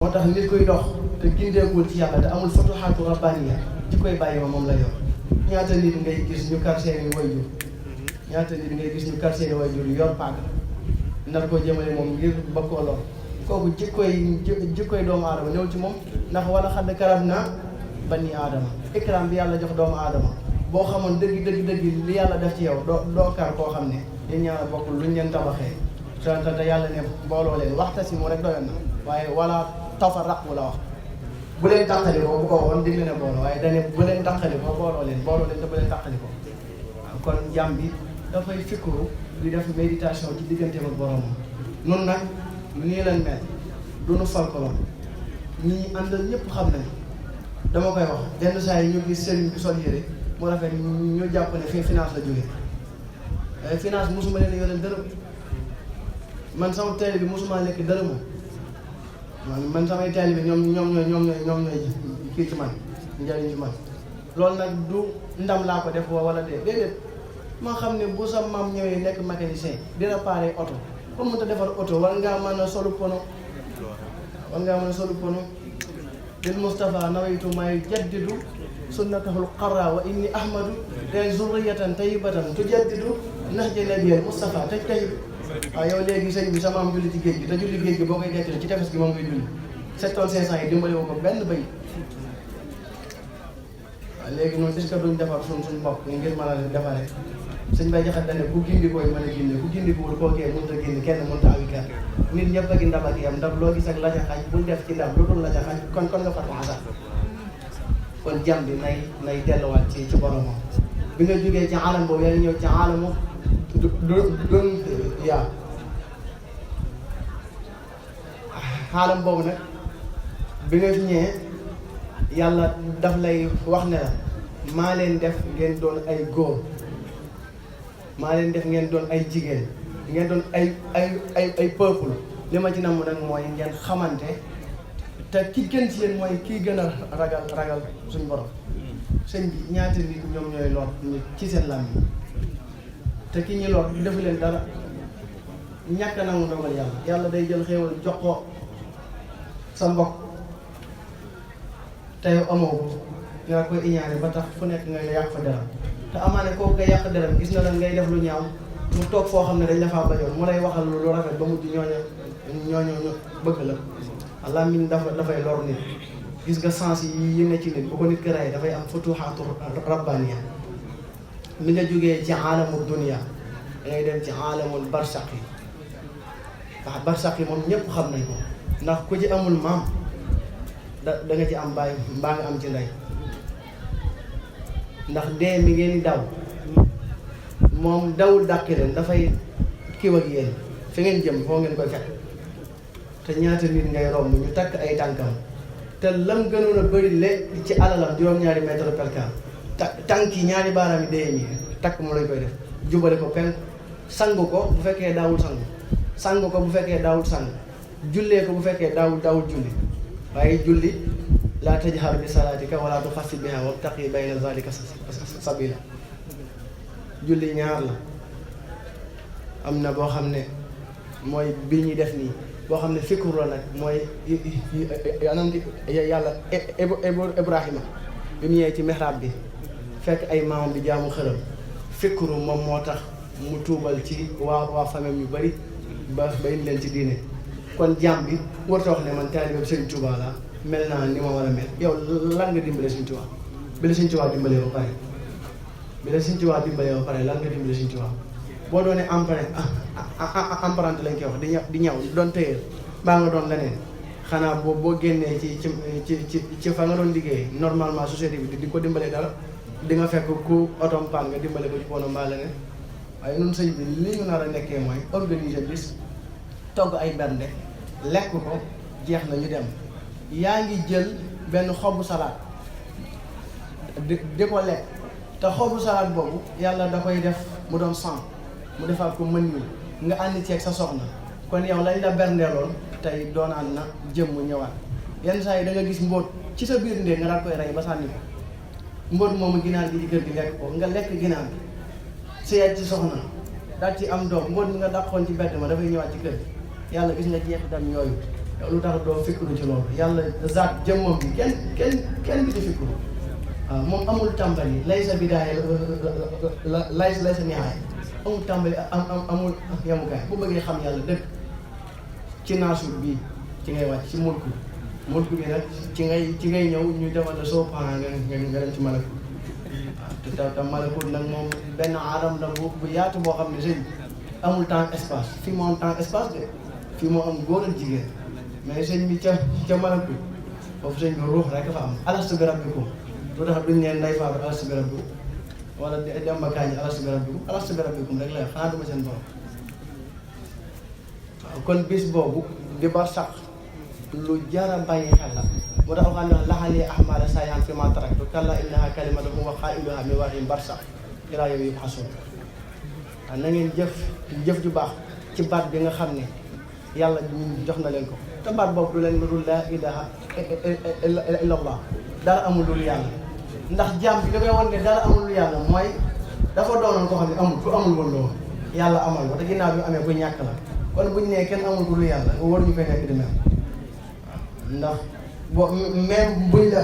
moo tax nit kuy dox te gindeekul ci yàlla te amul futuhaatu rabbaniya ci koy bàyyi ma moom la yor. ñaata nit ngay gis ñu kar seeni wayjur ñaata nit ngay gis ñu kar seeni wayjur yor paaka nar koo jëmale moom ngir ba koo lor kooku jikkoy doomu aadama ñëw ci moom ndax wala xadd karab naa bani aadama ikram bi yàlla jox doomu aadama boo xamoon dëgg li yàlla def ci yow doo kar koo xam ne yéen ñaar bokkul luñ leen tabaxee te yàlla ne mbooloo leen waxta si mu rek doyoon na waaye wala tafarraqu la wax bu leen tàqali ko bu ko waxoon digle ne booloo waaye dane bu leen tàqali ko booloo leen te bu leen tàqali ko kon jàmm bi dafay fikru di def méditation ci digganteem ak boromam nun nag nii leen mel du nu folklore ñi àndal ñëpp xam nañ dama koy wax benn saa yi ñu gis sëriñ bi sol yére mu rafet ñu jàpp ne fii finance la jógee finance mosuma leen yoreel dërëm man sama télé bi mosuma lekk dërëmu man samay taalibe ñoom ñooy kii ci man njëriñ ci man loolu nag du ndam laa ko def wala déedéet ma xam ne bu sa maam ñëwee nekk mécanicien di réparer oto pour mënta defar oto war ngaa mën a solu pono lil Mustafa nawaytu may jaddidu sunnatahul qarra wa inni ahmadu te zurriyatan tayyibatan tujaddidu nahja nabiyil Mustafa taj tayyib waaw yow léegi sëñ bi sama am julli ci géej gi te julli géej gi boo koy dekkale ci tefes gi moom ngay julli 7 tonnes 500 yi dimbali woo ko benn bay waaw léegi noonu est-ce que duñ defar suñ bopp ngir mën a defaree sëñ bay jaxat dane ku gindi koy mën a gindi ku gindi ko wul kookee mënut a gindi kenn mënut a awi kenn nit ñëpp a gi ndab ak yam ndab loo gis ak la ca xaj bul def ci ndab lu dul la ca xaj kon nga fatu asar kon jàmm bi nay delluwaat ci boromam bi nga jógee ci alam boobu yaa ngi ñëw ci alamu doon yaa xaalam boobu nag bi nga fi ñëwee yàlla daf lay wax ne la maa leen def ngeen doon ay góor maa leen def ngeen doon ay jigéen ngeen doon ay peuple li ma ci namm nag mooy ngeen xamante te ki gën ci yéen mooy kii gën a ragal suñ borom sëñ bi ñaata nit ñoom ñooy lor nit ci seen làmmiñ te ki ñi lor defu leen dara ñàkk a nangu ndogal yàlla day jël xéewal jox ko sa mbokk te yow amoo ko nga koy iñaane ba tax fu nekk nga yàq fa deram te amaane kooku nga yàq deram gis na la ngay def lu ñaaw mu toog foo xam ne dañ la faa bañoon mu lay waxal lu rafet ba mujj ñooñu bëgg la Allah min dafay lor nit gis nga sens yi ne ci nit bu ko nit ki rey dafay am futuhaatu rabbaniya mi nga jógee ci alamul dunia dangay dem ci alamul barsaq yi ndax barsaq yi moom ñëpp xam nañ ko ndax ku ci amul maam da nga ci am baay mbaa nga am ci ndey ndax dee mi ngeen di daw moom dawul dàqi leen dafay kiw ak yéen fi ngeen jëm foo ngeen koy fekk te ñaata nit ngay romb ñu takk ay tànkam te lam gënoon a bëri lekk ci alalam juróom-ñaari mètre percal tànk yi ñaari baaraam yi dee ñi takk mu lañ koy def jubale ko penk sang ko bu fekkee daawul sang ko bu fekkee daawul sang jullee ko bu fekkee daawul julli waaye julli laa tajhar bi salaatika wala tuxaffit biha wabtaqi bayna zalika sabila julli ñaar la am na boo xam ne mooy bi ñuy def nii boo xam ne fikru la nag mooy yàlla Ibrahima bi mu ñëwee ci mihrab bi fekk ay maamam bi jaamu xërëm fikru moom moo tax mu tuubal ci waa famille yu bari ba indi leen ci diine kon jaam bi warta wax ne man taalibe Sëriñ Tuubaa la mel naa ni ma war a mel yow lan nga dimbale Sëriñ Tuubaa bi la Sëriñ Tuubaa dimbalee ba pare lan nga dimbale Sëriñ Tuubaa boo doonee emprunté lañ koy wax di ñaw doon tëyeel baa nga doon leneen xanaa boo génnee ci fa nga doon liggéey normalement société bi di ko dimbalee dara di nga fekk ku otom paan nga dimbale ko ci pono mbaa leneen waaye nun sëñ bi li ñu nar a nekkee mooy organiser bis togg ay bernde lekk ko jeex na ñu dem yaa ngi jël benn xobu salaat di ko lekk te xobu salaat boobu yàlla da koy def mu doon sang mu defaat ko mën ni nga ànd ceeg sa soxna kon yow lañ la berndeeloon tey doonaan na jëmm ñëwaat yenn saa yi da nga gis mbóot ci sa biir ndee nga daal koy rey ba sànni ko mbóot moomu ginaar gi ci kër gi lekk ko nga lekk ginaar gi sëyaat ci soxna daal ci am doom mbóot mi nga dàqoon ci bedd ma dafay ñëwaat ci kër gi yàlla gis nga jeexitam yooyu yow lu tax doo fikru ci loolu yàlla zaat jëmmam bi kenn bi ci fikru waaw moom amul tàmbali laysa bidaaya laysa nihaaya amul tàmbali amul yemukaay bu bëggee xam yàlla dëgg ci naasur bii ci ngay wàcc ci mulku bi nag ci ngay ñëw ñu defal la soo paa nga dem ci malakut waaw te malakut nag moom benn aadam la bu yaatu boo xam ne sëñ amul temps espace fii moo am temps espace de fii moo am góor ak jigéen mais sëñ bi ca malakut foofu sëñ bi ruux rek fa am alastu bi rabbikum lu tax duñ neen nday faatu alastu bi rabbikum wala dem ba kaañi alastu bi rabbikum rek la xanaa duma seen borom waaw kon bis boobu di ba sax lu jara bàyyi xel la moo tax waxaan ne laxalee ahmada sayhan fi ma taraktu kalla innaha kalimatu huwa qailuha min warihim barsax ilaa yawmi yub'asun waaw na ngeen jëf ju baax ci baat bi nga xam ne yàlla jox na leen ko te baat boobu du leen lu dul laa ilaha illa allah dara amul lu yàlla ndax jaam bi da koy wan ne dara amul lu yàlla mooy dafa doonoon koo xam ne amul woon loolu yàlla amal ko te ginnaaw bi mu amee bu ñàkk la kon buñ nee kenn amul lu yàlla war ñu fay nekk di mel ndax même buñ la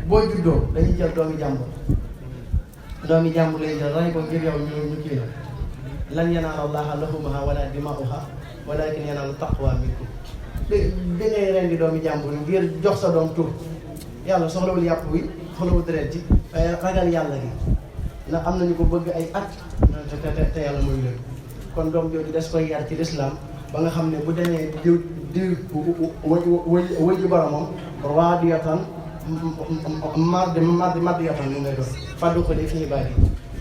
boo juddoo dañuy jël doomi jàmbur lañu jël ray ko ngir yow ñu kii la lan yanaala allaha lahumaha wala dimaa'uha walakin yanaalu taqwa minkum bi ngay rendi doomi jàmbur ngir jox sa doom tur yàlla soxlawul yàpp wi soxlawul deret ji waaye ragal yàlla gi ndax am nañu ko bëgg ay at te yàlla mooy leen kon doom jooju des koy yar ci lislaam ba nga xam ne bu demee di wëji boromam raadiyatan mardiyatan mu ngay doon faddu ko li fi ibaadi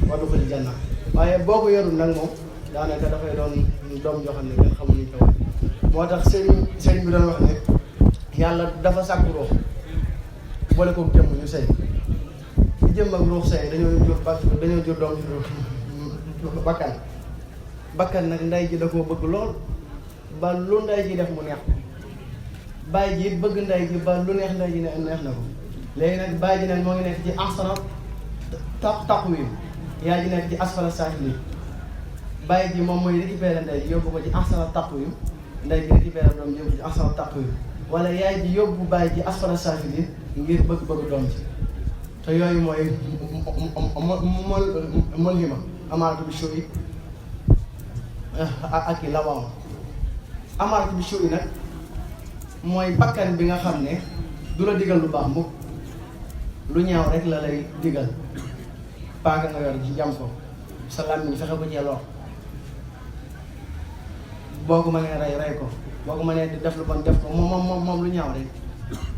faddu ko li janna waaye boo ko yorul nag moom daanaka dafay doon doom joo xam ne kenn xamul ñu ko moo tax sëriñ bi doon wax ne yàlla dafa sàkk ruux boole ko jëmm ñu sëy di jëmm ak ruux sëy dañoo jur doom ci bakkan nag ndey ji da koo bëgg lool ba lu ndey ji def mu neex ko bàyyi ji it bëgg ndey ji ba lu neex ndey ji neex na ko léegi nag bàyyi ji nag moo ngi nekk ci ahsana taqwiim yaay ji nekk ci asfala saafiliin bàyyi ji moom mooy récupérer ndey ji yóbbu ko ci ahsana taqwiim ndey ji récupérer doom ji yóbbu ci ahsana taqwiim wala yaay ji yóbbu bàyyi ji asfala saafiliin ngir bëgg doom ji te yooyu mooy mol hima amaatu bi shu'i ak i lawaam amaatu bi shu'i nag mooy bakkan bi nga xam ne du la digal lu baax mukk lu ñaaw rek la lay digal paaka nga yor jam ko sa làmmiñ fexe ko cee lor boo ko mënee rey ko boo ko mënee di def lu bon def ko moom lu ñaaw rek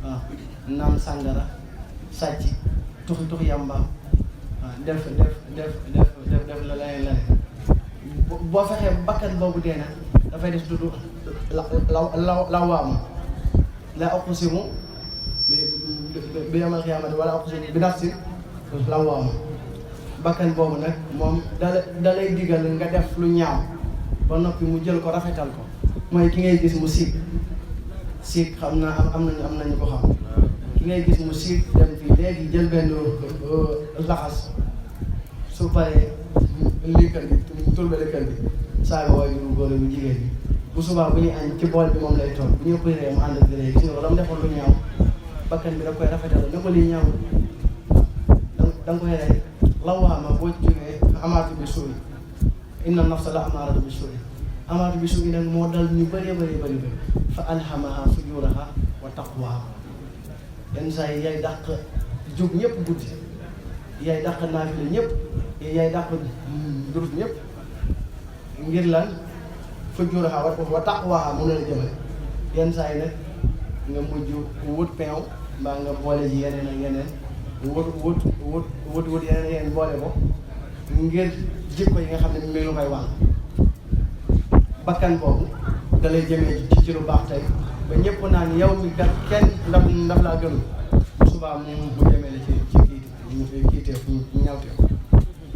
waaw naan sàngara sàcc tuxi yamba waaw def la leneen boo fexee bakkan boobu dee nag dafay def dudu la waama la uqsimu bi yawmal qiyaamati wala uqsimu bi nafsi la waama bakkan boobu nag moom da lay digal nga def lu ñaaw ba noppi mu jël ko rafetal ko mooy ki ngay gis mu siig xam naa am nañu ko xam ki ngay gis mu siig dem fii léegi jël benn laxas su paree lii kër gi turbale kër gi saaga waajuru góor bu jigéen bi bu subaa bu ñuy añ ci bool bi moom lay toog bu ñëpp ree mu ànd ak ree gis nga ko dama defoon lu ñaaw bakkan bi da koy rafetal ne ko lii ñaaw da nga koy rey lawaama boo jógee amaatu bi suuy inna nafsa la amaaratu bi suuy amaatu bi suuy nag moo dal ñu bëri fa alhamaha fujuraha wa taqwaha yenn saa yi yaay dàq jóg ñëpp guddi yaay dàq naafila ñëpp yaay dàq durus ñëpp ngir lan fujuraha wa taqwaha mu ne la jëmale yenn saa yi nag nga mujj wut peew mbaa nga boole ji yeneen ak yeneen wut yeneen boole ko ngir jikko yi nga xam ne mi ngi lu koy wàll bakkan boobu da lay jëmee ci lu baax tey ba ñëpp naan yow mi kat kenn ndaf laa gën subaa mu jëmee la ci kiiteef ñawteef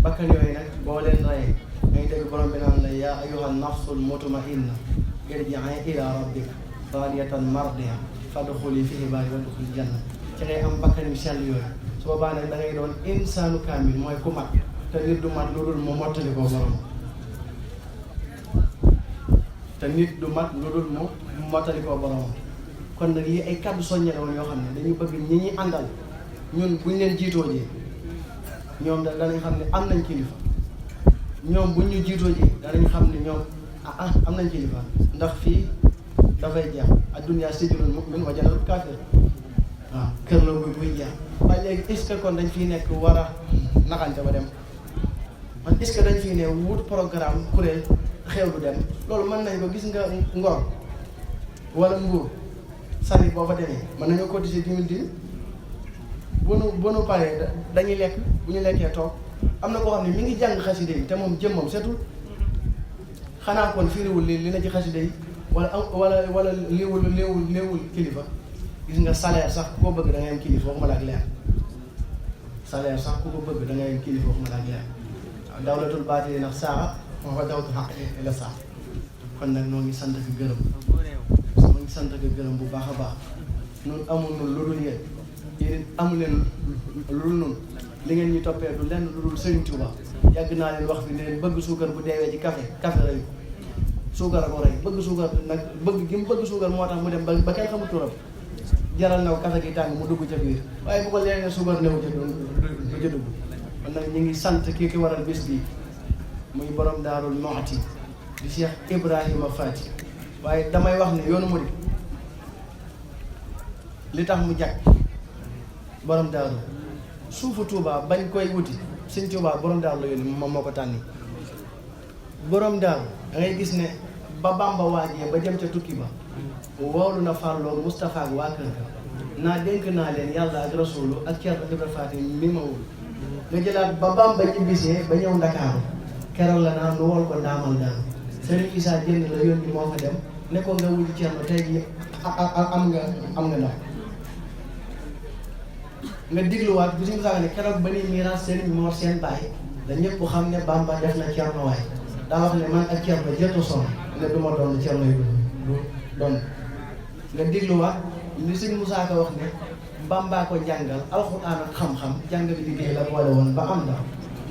bakkan yooyu nag boo leen reyee ngay dégg borom bi naan la yaa ayyuhan nafsul mutma'inna irji'i ila rabbika radiyatan mardiya fadxuli fi ibaadi wadxuli janna ci ngay am bakkan yu sell yooyu su boobaa nag da ngay doon insaanu kaamil mooy ku mat te nit du mat lu dul mu mottali ko borom te nit du mat lu dul mu mottali ko borom kon nag lii ay kàddu soññe la woon yoo xam ne dañu bëgg ñi ñuy àndal ñun buñ leen jiitoo jee ñoom danañ xam ne am nañ kilifa ñoom buñ ñu jiitoo jee danañ xam ne ñoom am nañ kilifa ndax fii dafay jeex adduniyaa sijnul mu'min wa jannatul kaafir waaw kër la buy jeex waaye léegi est-ce que kon dañ fiy nekk war a naxante ba dem man est-ce que dañ fiy ne wut programme kuréel xew du dem loolu mën nañ ko gis nga Ngor wala Mbuur sari boo fa demee mën nañoo cotiser 10 000 bu nu paree dañuy lekk bu ñu lekkee toog am na koo xam ne mi ngi jàng xaside yi te moom jëmmam setul xanaa kon firiwul li na ci xaside yi wala léewul kilifa gis nga salaire sax ku ko bëgg da ngay am kilifa waxuma la ak leer salaire sax ku ko bëgg da ngay am kilifa waxuma la ak leer waaw dawlatul baatili nag saa moo fa dawtu xaq la saa kon nag noo ngi sant ak gërëm noo ngi sant ak gërëm bu baax a baax noonu amul noonu lu dul yéen amu leen lu dul noonu li ngeen ñu toppee du lenn lu dul Sëriñ Tuuba yàgg naa leen wax fi ne leen bëgg suukar bu deewee ci café rey suukar a ko rey bëgg suukar nag bëgg gi mu bëgg suukar moo tax mu dem ba kenn xamul turam jaral na ko café gi tàng mu dugg ca biir waaye bu ko leen ne suukar newu ca du ca dugg kon nag ñu ngi sant ki waral bis bi muy borom Daarul Muxti di Cheikh Ibrahima Fati waaye damay wax ne yoonu murid li tax mu jag borom daaru suufu Touba bañ koy wuti Sëñ Touba borom daaru la yónni moom moo ko tànni borom daaru da ngay gis ne ba Bamba waajee ba jëm ca tukki ba woolu na farloog Moustapha ak waa kër ga naa dénk naa leen yàlla ak rasulu ak Ceerno Ibra Faati mi ma wul nga jëlaat ba Bamba ñibbisee ba ñëw Ndakaaru keroog la naa nu wol ko ndaamal daanu Sëriñ Isaa Jënd la yónni moo fa dem ne ko nga wuti Ceerno tey jii am nga ndax nga digluwaat bu suñu saaka ne keroog ba ni miraas Sëriñ Mor seen baay da ñëpp xam ne Bamba def na Ceerno waay daa wax ne man ak Ceerno jëtu son ne du ma doon Ceerno yu du doon nga digluwaat li Sëriñ Musaa Ka wax ne Bamba ko jàngal alxuraan ak xam-xam jàng bi liggéey la boole woon ba am ndax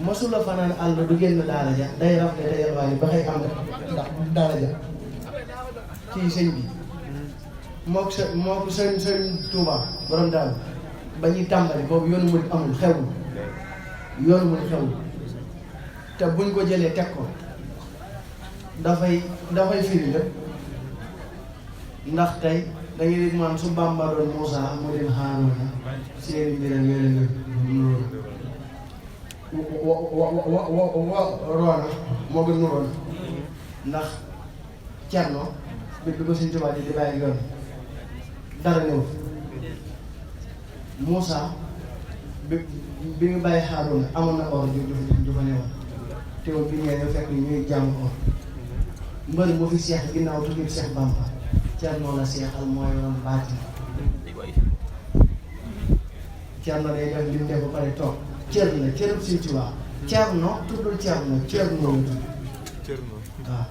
mosula fanaan àll du génn daara ja day raf de day yalwaani ba xëy am ndax daara ja kii sëñ bi moo ko sëñ Tuuba borom daal ba ñuy tàmbali boobu yoonu murid amul xewul yoonu murid xewul te buñ ko jëlee teg ko dafay firi lépp ndax tey dañuy dégg maanaam su Bàmba doon Muusaa mu dem Haaruuna seeni mbiram yooyu nga roona moo gën nuroon ndax Cerno bi ko Sëñ Tuubaa di bàyyi yoon dara néew Muusaa bi mu bàyyi Haaruuna amoon na or ju fa newoon teewul bi ñëwee ñoo fekk ñuy jàmm or mbër mu fi seex ginnaaw tukki Seex Bàmba Cerno la seexal mooy yoon baati Cerno day def li mu def ba pare toog cër la cërub Sëñ Tuubaa Cerno tuddul Cerno Cerno la tudd waaw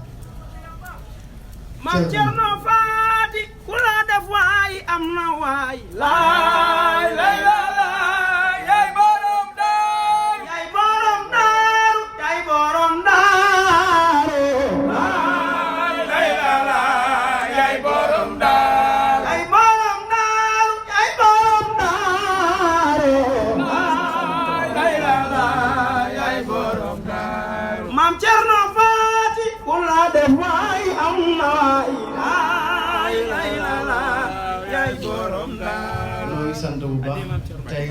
Maam Cerno Faati ku la def waay am na waay laay lay la laay yaay borom daaru yaay borom daaru yaay borom daaru laay lay la laay yaay borom daaru yaay borom daaru yaay borom daaru laay lay la laay yaay borom daaru Maam Cerno Faati ku la def waay am na waay laay lay la laay yaay borom daaru ñoo ngi sant bu baax tey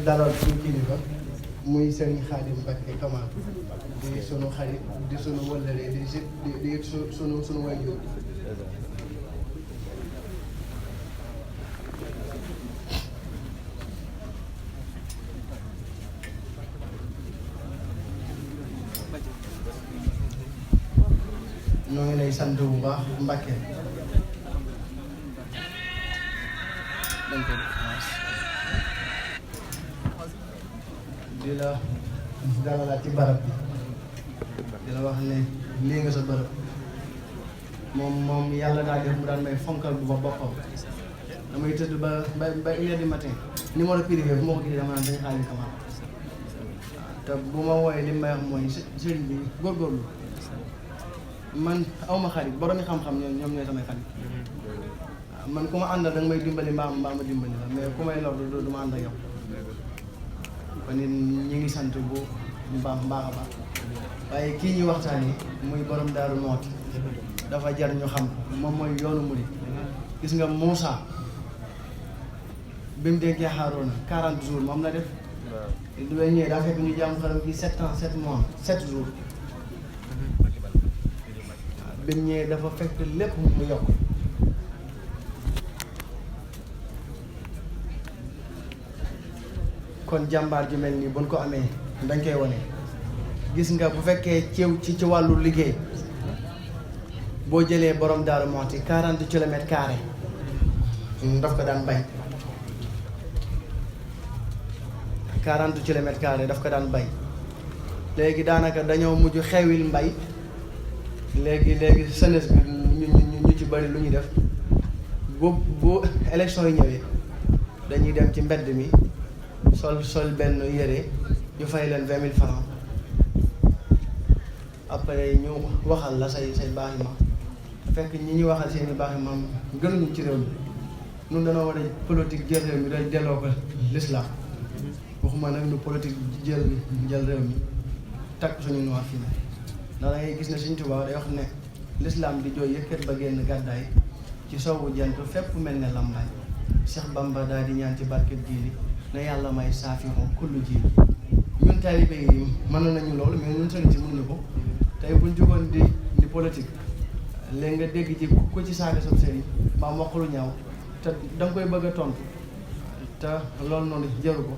dalal suñu kilifa muy Sëriñ Xaadim Mbakke Kamal di sunu xarit di sunu wëllëre di sunu waajur ñoo ngi lay sant bu baax Mbakke di la dalalaat ci barab bi di la wax ne lii nga sa bërëb moom yàlla daa def mu daan may fonkal bu ba boppam damay tëdd ba 1h du matin numéro privé bu ma ko gisee dama naan dañ Xaadim Kamal te bu ma wooyee li may wax mooy sëriñ bi góorgóorlu man awma xarit boromi xam-xam ñoom ñooy samay xarit man ku ma àndal da nga may dimbali mbaa ma dimbali la mais ku may lor du ma ànd ak yow kon nit ñi ngi sant bu baax a baax waaye kii ñuy waxtaanee muy borom Daaru Muxti dafa jar ñu xam moom mooy yoonu murid gis nga Moussa bi mu dénkee Haaruna 40 jours moom la def du la ñëwee daa fekk ñu jàmm xaram fii 7 ans 7 mois 7 jours bi mu ñëwee dafa fekk lépp mu yokk kon jàmbaar ju mel nii buñ ko amee dañ koy wane gis nga bu fekkee ci wàllu liggéey boo jëlee borom Daaru Muxti 40 kilomètres carrés daf ko daan bay 40 kilomètres carrés daf ko daan bay léegi daanaka dañoo mujj xewil mbay léegi jeunesse bi ñu ci bari lu ñuy def bu élection yi ñëwee dañuy dem ci mbedd mi sol benn yére ñu fay leen 20 000 francs après ñu waxal la say baaxi maam fekk ñi ñuy waxal seeni baaxi maam gënuñu ci réew mi ñun dañoo war a politique jël réew mi dañ delloo ko l'islam waxuma nag ñu politique jël réew mi takk suñu noir fii ndax da ngay gis ne Sëriñ Tuubaa day wax ne l'islam di jooy yëkkat ba génn gàddaay ci soowu jant fépp mel ne lambaay Cheikh Bamba daal di ñaan ci barkeb jiili na yàlla may saafihoo kullu jiili ñun taalibe yi mën nañu loolu mais ñun sëriñ si mënuñu ko tey buñ jógoon di politique léegi nga dégg ci ku ci saaga sam sëriñ mbaa wax lu ñaaw te da nga koy bëgg a tontu te loolu noonu jëru ko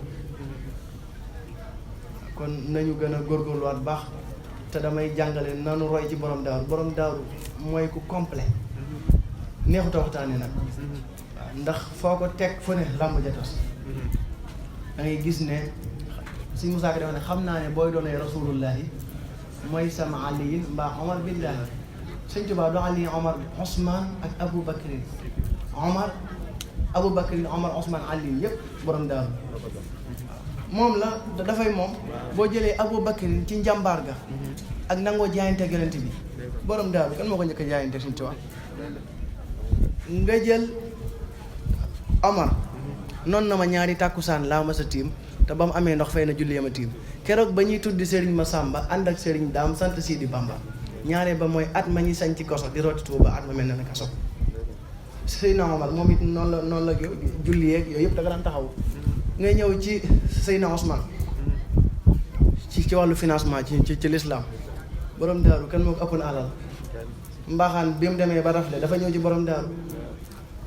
kon nañu gën a góorgóorluwaat baax te damay jàngale nanu roy ci borom daaru mooy ku complet neexuta waxtaane nag ndax foo ko teg fu ne làmb ja tas da ngay gis ne si Musaa Ka dafa ne xam naa ne booy doonee rasulullahi mooy sama aliyin mbaa Omar billahi Sëñ Tuubaa do Ali Omar Ousmane ak Abou Bakrin Omar Ousmane Ali yëpp borom daaru moom la dafay moom boo jëlee Abou Bakrin ci njàmbaar ga ak nangoo jaayante Yonent bi borom daaru kan moo ko njëkk a jaayante Sëñ Tuubaa nga jël Omar noonu na ma ñaari tàkkusaan laa ma sa tiim te ba mu amee ndox fay na julli ma tiim keroog ba ñuy tuddi Serigne Massamba ànd ak Serigne Daam sant Sidi Bamba ñaaree ba mooy at ma ñuy sañ ci koso di rooti Tuuba at ma mel ne kaso Seydina Omar moom it noonu la julli yeeg yooyu yëpp da nga daan taxaw ngay ñëw ci Seydina Ousmane ci wàllu financement ci l'islam borom daaru kan moo ko ëpp na alal mbaaxaan bi mu demee ba rafle dafa ñëw ci borom daaru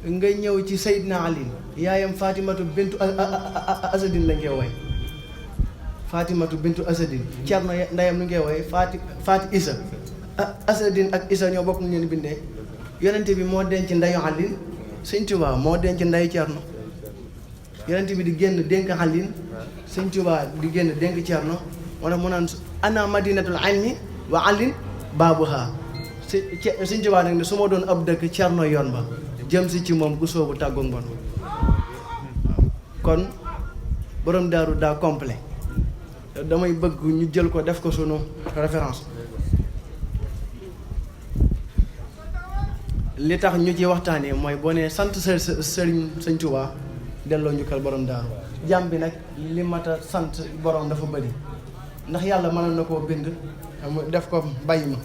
ngay ñëw ci Seydina Ali yaayam Fatimatu bintu Asadin lañ koy woy Fatimatu bintu Asadin Cerno ndeyam nu ngay woy Fati Isa Asadin ak Isa ñoo bokk nu leen bindee yonente bi moo denc ndeyu Ali Sëñ Tuubaa moo denc ndeyu Cerno yonente bi di génn dénk Ali Sëñ Tuubaa di génn dénk Cerno moo tax mu naan ana madinatul ilmi wa Ali baabuha Sëñ Tuubaa nag ne su ma doon ab dëkk Cerno yoon ba jëm si ci moom ku soobu tàggu ngoon kon borom daaru daa complet damay bëgg ñu jël ko def ko sunu référence li tax ñu ci waxtaanee mooy boo nee sant Sëñ Tuubaa delloo njukkal borom daaru jàmm bi nag li mat a sant borom dafa bëri ndax yàlla mënoon na koo bind mu def ko bàyyi ma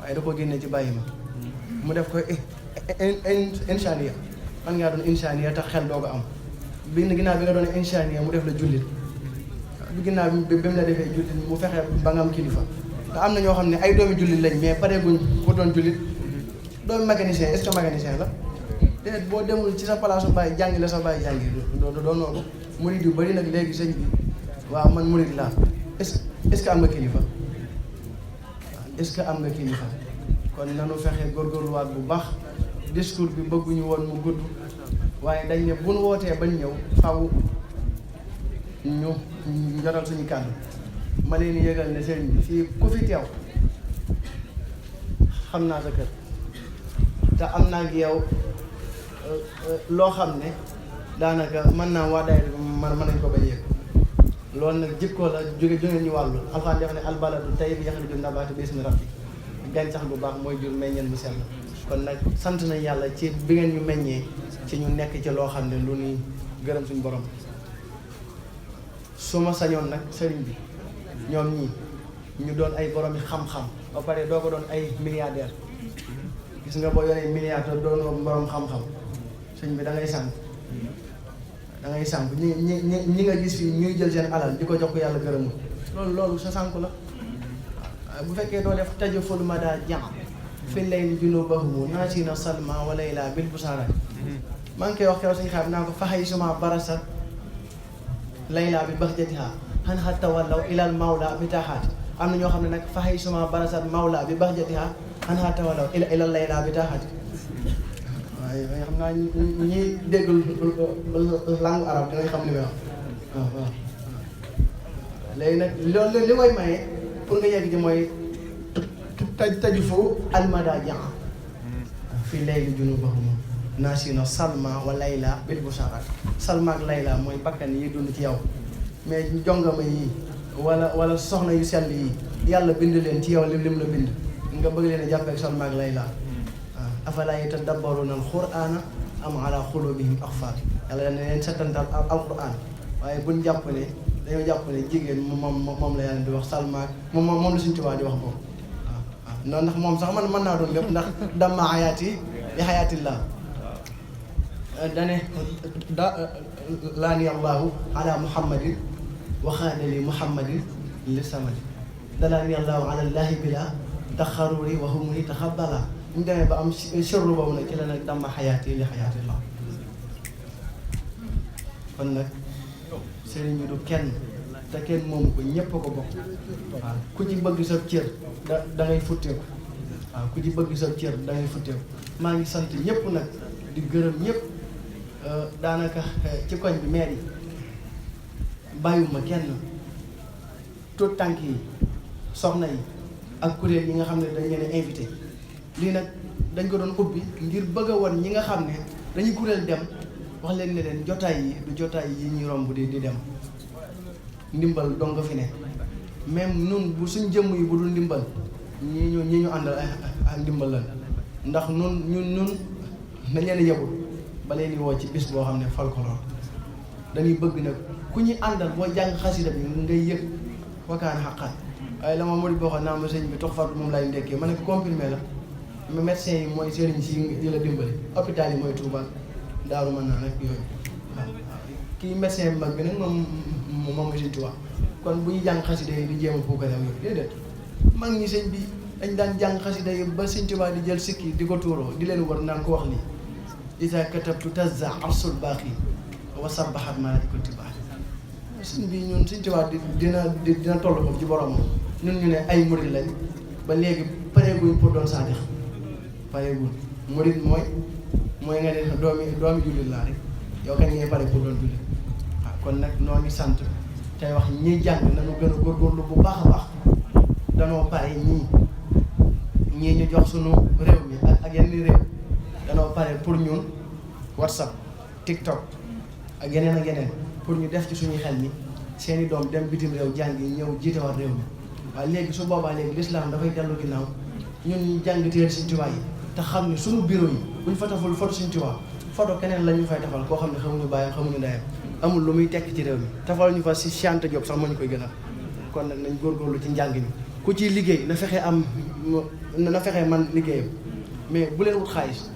waaye da koo génnee ci bàyyi ma mu def ko insaniya man ngaa doon insaniya tax xel doo ko am ginnaaw bi nga doon insaniya mu def la jullit ginnaaw bi mu la defee jullit mu fexe ba nga am kilifa te am na ñoo xam ne ay doomi jullit lañ mais pareeguñ ko doon jullit doomi mécanicien est-ce que mécanicien la te boo demul ci sa place su bàyyi jàngi la sa bàyyi jàngi doo noonu murid yu bari nag léegi sëñ bi waaw man murid laa est-ce que am nga kilifa est-ce que am nga kilifa kon nanu fexe góorgóorluwaat bu baax discours bi bëgguñu woon mu gudd waaye dañ ne buñ wootee bañ ñëw faw ñu jotal suñu kàddu ma leen yëgal ne sëriñ bi fii ku fi teew xam naa sa kër te am naa ak yow loo xam ne daanaka mën naa waa day mën nañ ko bañ yëg loolu nag jikkoo la jóge ñu wàllu alxuraan def ne albaladu tayyib yaxruju nabaatu bi ismi rabbi gàncax bu baax mooy jur meññeen bu sell kon nag sant nañ yàlla ci bi ngeen ñu meññee ci ñu nekk ci loo xam ne lu ñuy gërëm suñu borom. su ma sañoon nag sëriñ bi ñoom ñii ñu doon ay borom yi xam-xam ba pare doo ko doon ay milliardaire gis nga boo yoree milliardaire doon borom xam-xam sëñ bi da ngay sànq ñi nga gis fii ñuy jël seen alal di ko jox ko yàlla gërëmul loolu sa sànq la bu fekkee doo def tajaful mada jam fi layli junubahumu naasina salma wa layla bil busara maa ngi koy wax keroog suñu xaar naa ko faxay suma barasat layla bi baxjatiha xan xa tawallaw ilal mawla bi taxaati am na ñoo xam ne nag faxay suma barasat mawla bi baxjatiha xan xa tawallaw ilal layla bi taxaati waaye xam naa ñi dégg langue arabe dangay xam li may wax waaw léegi nag loolu li koy maye pour nga yegg ci mooy taju foofu almada jaa fii layli junubahum naasina salma wa layla bil busharat salma ak layla mooy bakkan yi dund ci yow mais jongama yi wala soxna yu sell yi yàlla bind leen ci yow lim la bind nga bëgg leen a jàppee ak salma ak layla waaw afala yatadabbaruna al-qur'ana am ala qulubihim aqfal yàlla dana leen settantal al-qur'an waaye buñ jàpp ne dañoo jàpp ne jigéen moom la yàlla di wax salma ak moom la suñu tubaab di wax moom waaw non ndax moom sax man mën naa doon lépp ndax damma ayaati li hayaatillah dane laani allahu ala muhammadin waxaanali muhammadin li samadi dalaani allahu ala llahi bila taxaruri wa humuni taxabala ñu demee ba am sirru boobu nag ci la nag damma xayaati li xayaatillah kon nag sëriñ bi du kenn te kenn moomu ko ñépp a ko bokk waaw ku ci bëgg sa cër da ngay futteeku waaw ku ci bëgg sa cër da ngay futteeku maa ngi sant ñépp nag di gërëm ñépp daanaka ci koñ bi maire yi bàyyiwuma kenn tout tànk yi soxna yi ak kuréel yi nga xam ne dañ leen a invité lii nag dañ ko doon ubbi ngir bëgg a won ñi nga xam ne dañuy kuréel dem wax leen ne leen jotaay yi du jotaay yi ñuy romb di dem ndimbal dong nga fi ne même nun bu suñ jëmm yi bu dul ndimbal ñi ñu àndal ak ndimbal la ndax ñun dañ leen a yebul ba leen di woo ci bis boo xam ne folklore dañuy bëgg nag ku ñu àndal boo jàng xasida bi ngay yëg wakaan xaqaat waaye la ma modi boo xam naa ma sëñ bi tox fatu moom lay ndekkee ma ne ko comprimé la mais médecin yi mooy sëriñ si di la dimbali hôpital yi mooy Touba Daaru mën naa nag yooyu waaw kii médecin bi mag bi nag moom mooy sëñ Touba kon bu ñu jàng xasida yi di jéem a puukare ak yooyu déedéet mag ñi sëñ bi dañ daan jàng xasida yi ba sëñ Touba di jël sikki di ko tuuroo di leen war naan ko wax lii isa katabtu tazza arsul baaxi wa sabbahat malaikatu tibaax suñ bi ñun suñ tubaab dina toll foofu ci boromam ñun ñu ne ay murid lañ ba léegi pareeguñ pour doon saadix pareeguñ murid mooy nga ne doomi jullit laa rek yow kañ ngay pare pour doon jullit waaw kon nag noo ngi sant tey wax ñi jàng nañu gën a góorgóorlu bu baax a baax danoo pare ñii ñu jox sunu réew mi ak yenn réew danoo pare pour ñun WhatsApp TikTok ak yeneen pour ñu def ci suñuy xel ni seeni doom dem bitim réew jàngi ñëw jiitewaat réew mi waaye léegi su boobaa léegi l'islam dafay dellu ginnaaw ñun ñu jàng téere Sëñ Tuubaa yi te xam ne suñu bureau yi buñ fa taful photo Sëñ Tuubaa photo keneen la ñu fay tafal koo xam ne xamuñu bàyyam xamuñu ndeyam amul lu muy tekk ci réew mi tafal ñu fa si Cheikh Anta Diop sax moo ñu koy gënal kon nag nañ góorgóorlu ci njàng mi ku ciy liggéey na fexe man liggéeyam mais bu leen wut xaalis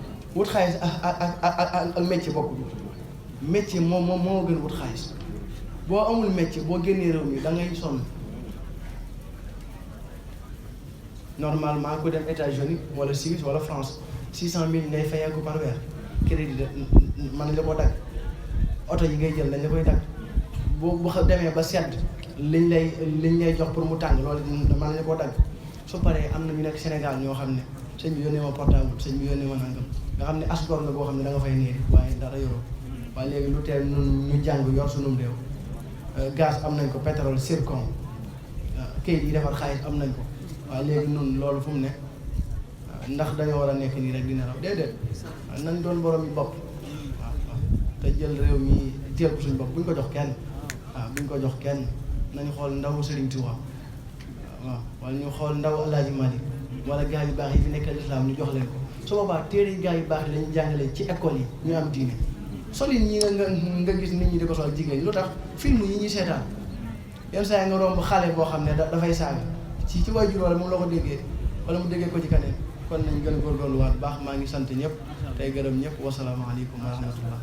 ak métier bokku métier moo gën wut xaalis boo amul métier boo génnee réew mi da ngay sonn normalement ku dem États-Unis wala Suisse wala France 600 000 ngay fayeeku par weer crédit de mën nañ la ko dagg oto yi ngay jël dañ la koy dagg boo demee ba sedd liñ lay jox pour mu tàng loolu mën nañ la koo dagg su paree am na ñu nekk Sénégal ñoo xam ne sëñ bi yónnee ma portable sëñ bi yónnee ma nangam nga xam ne asgor la boo xam ne da nga fay néeri waaye dara yoroo waaye léegi lu teel nun ñu jàng yor sunum réew gaz am nañ ko pétrole zircon kayit yi defar xaalis am nañ ko waaye léegi nun loolu fu mu ne ndax dañoo war a nekk nii rek di nelaw déedéet nañ doon borom yi bopp waaw te jël réew mi teel ko suñ bopp buñ ko jox kenn waaw buñ ko jox kenn nañu xool ndawu Serigne Touba waaw wala ñu xool ndaw El Hadj Malick wala gars yu baax yi fi nekkal islam ñu jox leen ko su boobaa téere yi gaa yu baax yi lañu jàngale ci école yi ñu am diine solin ñi nga gis nit ñi di ko sol jigéen ñi lu tax film yi ñuy seetaan yenn saa yi nga romb xale boo xam ne dafay saaga ci waajur wala moom la ko déggee wala mu déggee ko ci kaneen kon nañ gën a góorgóorluwaat baax maa ngi sant ñëpp tey gërëm ñëpp wasalaamaaleykum wa rahmatullah